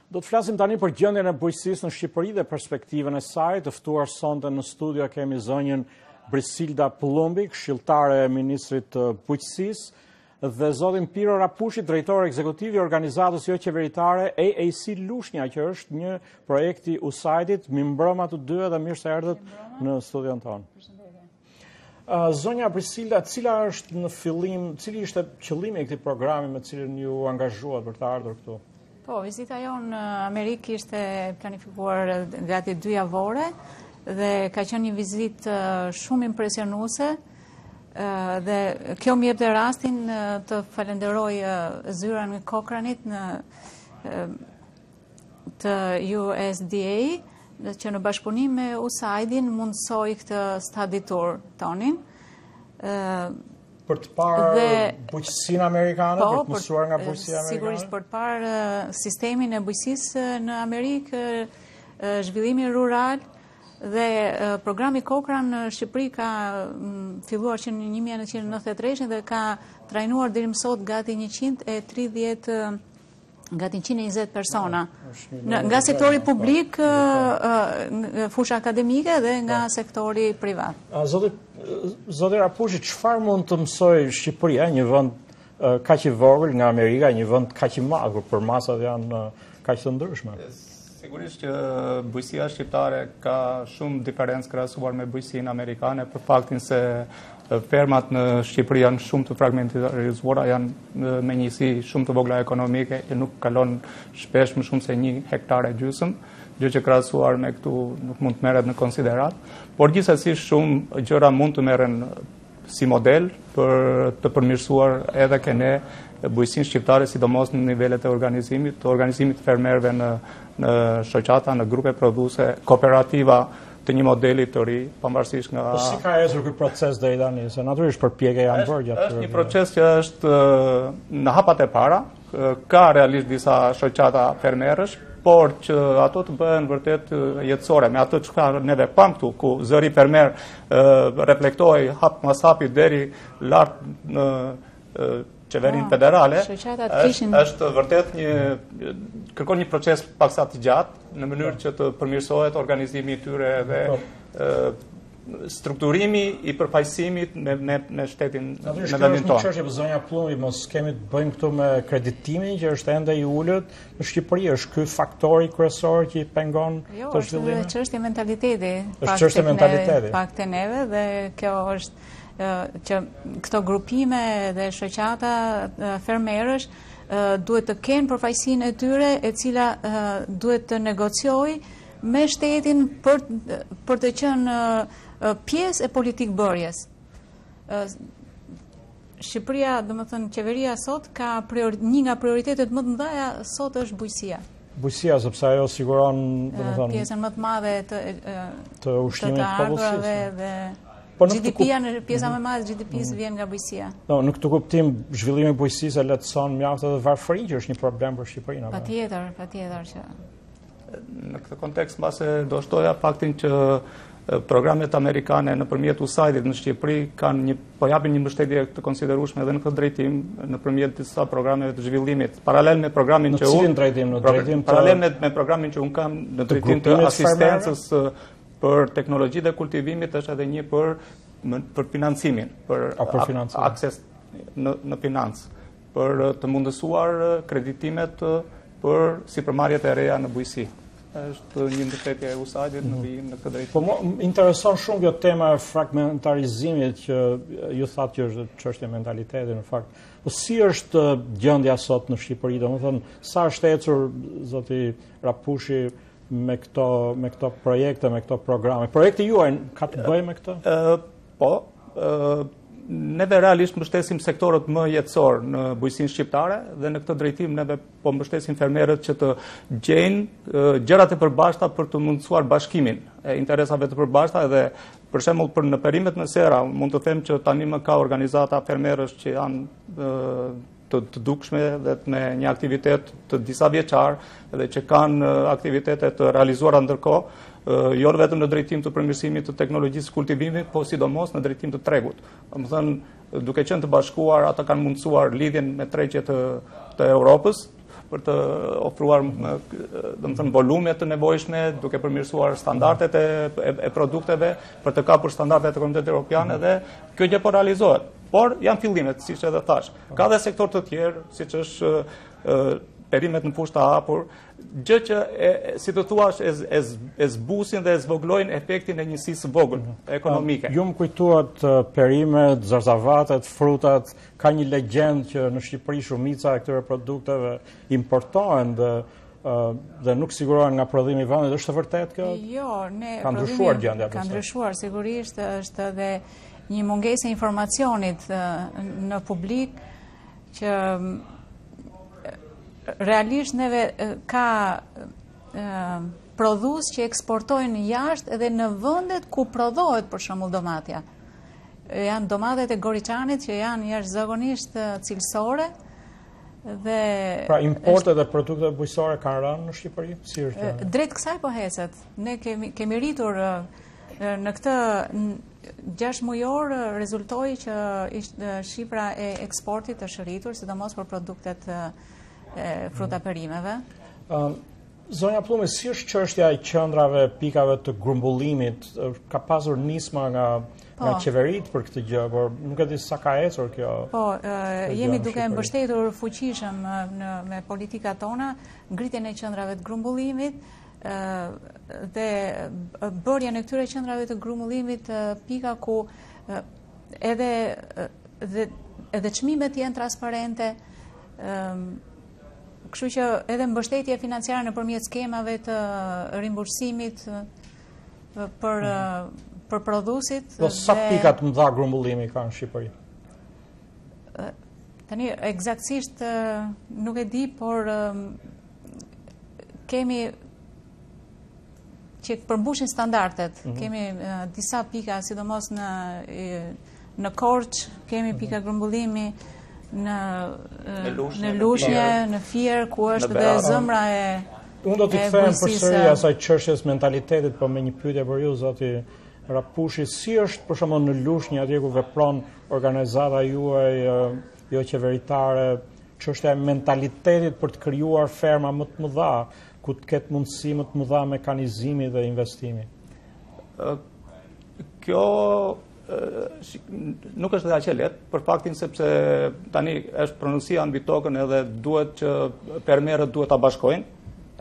Do të flasim tani për gjendjen e bujqësisë në Shqipëri dhe perspektivën e saj. Të ftuar sonte në studio kemi zonjën Brisilda Pëllumbi, këshilltare e Ministrit të Bujqësisë, dhe zotin Piro Rapushi, drejtor ekzekutiv i organizatës joqeveritare AAC Lushnja, që është një projekt i USAID-it. Mirëmbrëma të dyve dhe mirë se erdhët në studion tonë. Zonja Brisilda, cila është në fillim, cili ishte qëllimi i këtij programi me cilin ju angazhuat për të ardhur këtu? Po, vizita jonë në Amerikë ishte planifikuar gati dy javore dhe ka qenë një vizitë shumë impresionuese dhe kjo më jep dhe rastin të falenderoj zyrën e Cochranit në të USDA, që në bashkëpunim me USAID-in mundësoi këtë study tour tonin. Për të parë bujqësinë amerikane, po, për të mësuar nga bujqësia amerikane? Sigurisht për të parë sistemin e bujqësisë në Amerikë, zhvillimin rural, dhe programi Cochran në Shqipëri ka filluar që në 1993 dhe ka trajnuar deri më sot gati 130 gati 120 persona nga sektori publik, fusha akademike dhe nga po. sektori privat. Zoti zoti Rapushi, çfarë mund të mësojë Shqipëria, një vend kaq i vogël nga Amerika, një vend kaq i madh, kur përmasat janë kaq të ndryshme? Sigurisht që bujqësia shqiptare ka shumë diferencë krahasuar me bujqësinë amerikane për faktin se fermat në Shqipëri janë shumë të fragmentarizuara, janë me njësi shumë të vogla ekonomike që nuk kalon shpesh më shumë se një hektar e gjysëm, gjë që krahasuar me këtu nuk mund të merret në konsideratë, por gjithsesi shumë gjëra mund të merren si model për të përmirësuar edhe ke ne bujqësinë shqiptare, sidomos në nivelet e organizimit, të organizimit të fermerëve në në shoqata, në grupe prodhuese, kooperativa të një modeli të ri, pavarësisht nga Po si ka ecur ky proces deri tani? Se natyrisht përpjekje janë bërë gjatë. Është një proces që është në hapat e para, ka realisht disa shoqata fermerësh, por që ato të bëhen vërtet jetësore, me atë çka neve pamë këtu, ku zëri fermer reflektohej hap mas hapi deri lart në qeverinë po, federale, është, është vërtet një, kërkon një proces paksa të gjatë, në mënyrë po. që të përmirësohet organizimi i tyre dhe po. strukturimi i përfaqësimit me me me shtetin në vendin tonë. Është çështje për zonja Pëllumbi, mos kemi të bëjmë këtu me kreditimin që është ende i ulët në Shqipëri, është ky faktori kryesor që i pengon jo, të zhvillimin. Jo, është çështje mentaliteti. Është çështje mentaliteti. Pak te neve dhe kjo është që këto grupime dhe shoqata fermerësh duhet të kenë përfaqësinë e tyre e cila duhet të negociojë me shtetin për, për të qenë pjesë e politikëbërjes. Shqipëria, domethënë, qeveria sot ka priori, një nga prioritetet më të mëdha sot është bujqësia. Bujqësia, sepse ajo siguron, domethënë, pjesën më të madhe të të ushqimit të popullsisë. Dhe po GDP-ja në pjesa më e madhe e GDP-së mhm. vjen nga bujqësia. No, në këtë kuptim, zhvillimi i bujqësisë e lehtëson mjaft edhe varfërinë, që është një problem për Shqipërinë. Patjetër, patjetër që Në këtë kontekst, mbase do shtoja faktin që programet amerikane nëpërmjet USAID-it në Shqipëri kanë një po japin një mbështetje të konsiderueshme edhe në këtë drejtim nëpërmjet disa programeve të zhvillimit paralel me programin që unë në cilin drejtim në drejtim të paralel me, me programin që unë kam në drejtim të asistencës për teknologjitë e kultivimit është edhe një për për financimin, për, A, për financimin. akses në në financë për të mundësuar kreditimet për sipërmarrjet e reja në bujqësi. Është një mbështetje e USAID-it në mhm. vijim në këtë drejtim. Po më intereson shumë kjo tema e fragmentarizimit që ju thatë që është çështje mentaliteti në fakt. Po si është gjendja sot në Shqipëri, domethënë sa është ecur zoti Rapushi me këto me këto projekte, me këto programe. Projekti juaj ka të bëjë me këtë? Ë po, ë neve realisht mbështesim sektorët më jetësorë në bujqësinë shqiptare dhe në këtë drejtim neve po mbështesim fermerët që të gjejnë gjërat e përbashkëta për të mundësuar bashkimin e interesave të përbashkëta edhe për shembull për në perimet në sera mund të them që tani më ka organizata fermerësh që janë të, të dukshme dhe me një aktivitet të disa vjeçar dhe që kanë aktivitete të realizuara ndërkohë, jo vetëm në drejtim të përmirësimit të teknologjisë së kultivimit, po sidomos në drejtim të tregut. Domethënë, duke qenë të bashkuar, ata kanë mundësuar lidhjen me tregjet të, të Europës. për të ofruar domethënë volume të nevojshme, duke përmirësuar standardet e, e, e produkteve, për të kapur standardet e Komunitetit Evropian edhe kjo gjë po realizohet. Por janë fillimet, siç edhe thashë. Ka dhe sektorë të tjerë, siç është perimet në fushë të hapur, gjë që e, si të thuash e, e, e zbusin dhe e zvogëlojnë efektin e njësisë së vogël mhm. ekonomike. Ju më kujtuat perimet, zarzavatet, frutat, ka një legjendë që në Shqipëri shumica e këtyre produkteve importohen dhe dhe nuk sigurohen nga prodhimi i vendit, është e vërtetë kjo? Jo, ne ka ndryshuar gjendja. Ka ndryshuar sigurisht, është edhe një mungesë e informacionit në publik që realisht neve ka prodhues që eksportojnë jashtë edhe në vendet ku prodhohet për shembull domatja. Janë domatet e Goriçanit që janë jashtëzakonisht cilësore dhe Pra importet e produkteve bujqësore kanë rënë në Shqipëri? Si është? Drejt kësaj po ecet. Ne kemi kemi rritur në këtë gjashtëmujor rezultoi që shifra e eksportit është rritur, sidomos për produktet e fruta perimeve. Zonja Pëllumbi, si është çështja e qendrave, pikave të grumbullimit? Ka pasur nisma nga po. nga qeveritë për këtë gjë, por nuk e di sa ka ecur kjo. Po, jemi duke mbështetur fuqishëm në me politikat tona ngritjen e qendrave të grumbullimit, dhe bërjen e këtyre qendrave të grumbullimit pika ku edhe dhe edhe çmimet janë transparente, kështu që edhe mbështetje financiare nëpërmjet skemave të rimbursimit për mhm. për prodhuesit. Po sa pika të mëdha grumbullimi ka në Shqipëri? Tani ekzaktësisht nuk e di, por kemi që përmbushin standardet. Mm -hmm. Kemi disa pika, sidomos në në Korçë, kemi mhm. pika grumbullimi në në Lushnje, në Fier, ku është dhe zemra e Unë do t'i kthehem përsëri asaj çështjes mentalitetit, po me një pyetje për ju, zoti Rapushi, si është për shembull në Lushnje atje ku vepron organizata juaj joqeveritare, çështja e mentalitetit për të krijuar ferma më të mëdha, ku të ketë mundësi më të mëdha mekanizimi dhe investimi? Kjo nuk është dhe aq e lehtë, për faktin sepse tani është pronësia mbi tokën edhe duhet që fermerët duhet ta bashkojnë,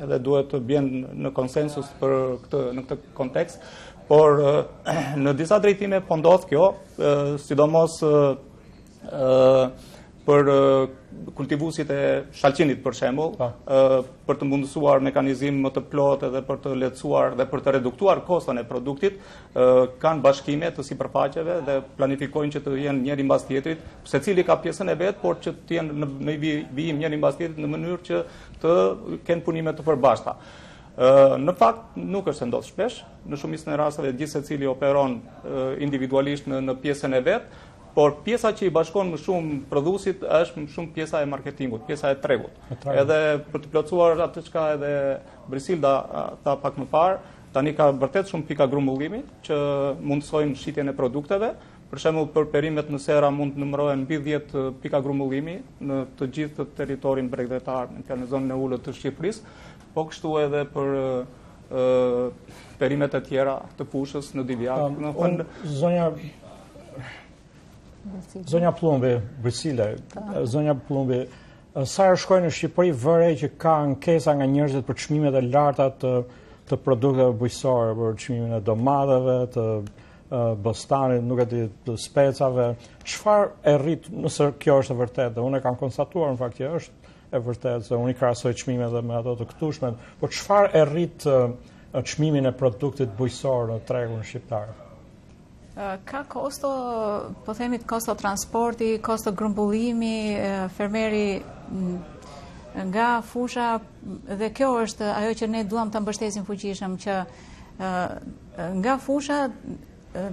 edhe duhet të bien në konsensus për këtë në këtë kontekst, por në disa drejtime po ndodh kjo, sidomos për kultivuesit e shalqinit për shembull, po. për të mundësuar mekanizim më të plotë edhe për të lehtësuar dhe për të reduktuar koston e produktit, kanë bashkime të sipërfaqeve dhe planifikojnë që të jenë njëri mbas tjetrit, secili ka pjesën e vet, por që të jenë në në vijim njëri mbas tjetrit në mënyrë që të kenë punime të përbashkëta. Në fakt nuk është se ndodh shpesh, në shumicën e rasteve gjithsecili operon individualisht në në pjesën e vet, Por pjesa që i bashkon më shumë prodhuesit është më shumë pjesa e marketingut, pjesa e tregut. Edhe për të plotësuar atë çka edhe Brisilda tha pak më parë, tani ka vërtet shumë pika grumbullimi që mundësojnë shitjen e produkteve. Për shembull, për perimet në sera mund të numërohen mbi 10 pika grumbullimi në të gjithë territorin bregdetar, në në zonën e ulët të Shqipërisë, po kështu edhe për perimet e tjera të fushës në Divjakë. Um, zonja Zonja Pëllumbi, Brisilda, zonja Pëllumbi, sa herë shkoj në Shqipëri vë re që ka ankesa nga njerëzit për çmimet e larta të të produkteve bujqësore, për çmimin e domateve, të bostanit, nuk e di, të specave. Çfarë e rrit, nëse kjo është e vërtetë, dhe unë e kam konstatuar në fakt që është e vërtetë, se unë i krahasoj çmimet dhe me ato të këtushme, por çfarë e rrit çmimin e produktit bujqësor në tregun shqiptar? Ka kosto, po themi kosto transporti, kosto grumbullimi, fermeri nga fusha dhe kjo është ajo që ne duam të mbështesim fuqishëm që nga fusha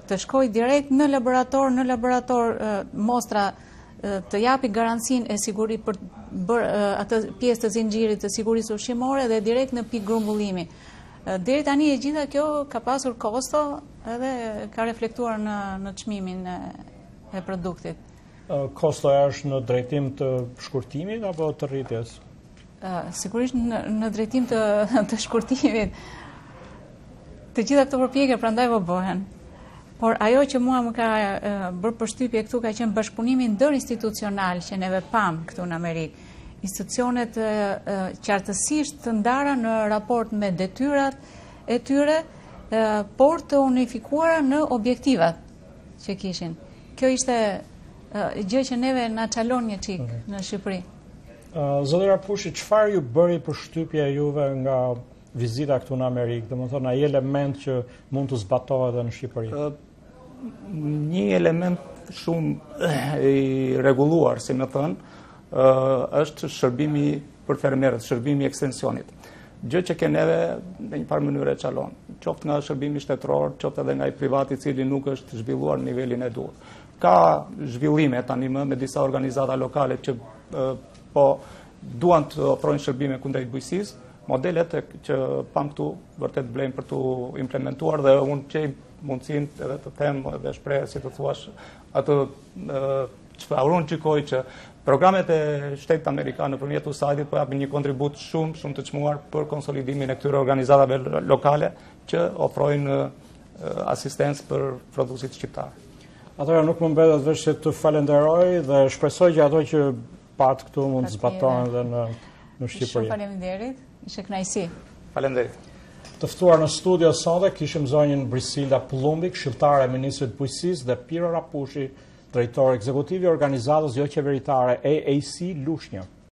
të shkojë direkt në laborator, në laborator mostra të japi garancinë e siguri për bërë atë pjesë të zinxhirit të sigurisë ushqimore dhe direkt në pikë grumbullimi. Deri tani e gjitha kjo ka pasur kosto edhe ka reflektuar në në çmimin e, e produktit. Kostoja është në drejtim të shkurtimit apo të rritjes? Sigurisht në, në drejtim të, të shkurtimit, të gjitha këto përpjekje prandaj po bëhen. Por ajo që mua më ka bërë përshtypje këtu ka qenë bashkëpunimi ndërinstitucional që neve pamë këtu në Amerikë. Institucionet qartësisht të ndara në raport me detyrat e tyre, por të unifikuara në objektivat që kishin. Kjo ishte gjë që neve na çalon një çik mhm. në Shqipëri. Zoti Rapushi, çfarë ju bëri përshtypje juve nga vizita këtu në Amerikë, domethënë ai element që mund të zbatohet edhe në Shqipëri? Një element shumë i rregulluar, si me thënë, është shërbimi për fermerët, shërbimi i ekstensionit. Gjë që ke neve në një farë mënyre çalon, qoftë nga shërbimi shtetëror, qoftë edhe nga i privati i cili nuk është zhvilluar në nivelin e duhur. Ka zhvillime tani më me disa organizata lokale që po duan të ofrojnë shërbime kundrejt bujqësisë, modelet që pamë këtu vërtet vlejnë për t'u implementuar dhe unë gjej mundësinë edhe të them edhe shpreh si të thuash atë çfarë unë gjykoj që programet e shtetit amerikan nëpërmjet USAID-it po japin një kontribut shumë shumë të çmuar për konsolidimin e këtyre organizatave lokale që ofrojnë asistencë për prodhuesit shqiptarë. Atëherë nuk më mbetet veç se të falenderoj dhe shpresoj që ato që patë këtu mund të zbatohen dhe në në Shqipëri. Shumë faleminderit, ishte kënaqësi. Faleminderit. Të ftuar në studio sonte kishim zonjën Brisilda Pëllumbi, këshilltare e Ministrit të Bujqësisë dhe Piro Rapushi, drejtor ekzekutiv i organizatës joqeveritare AAC Lushnjë.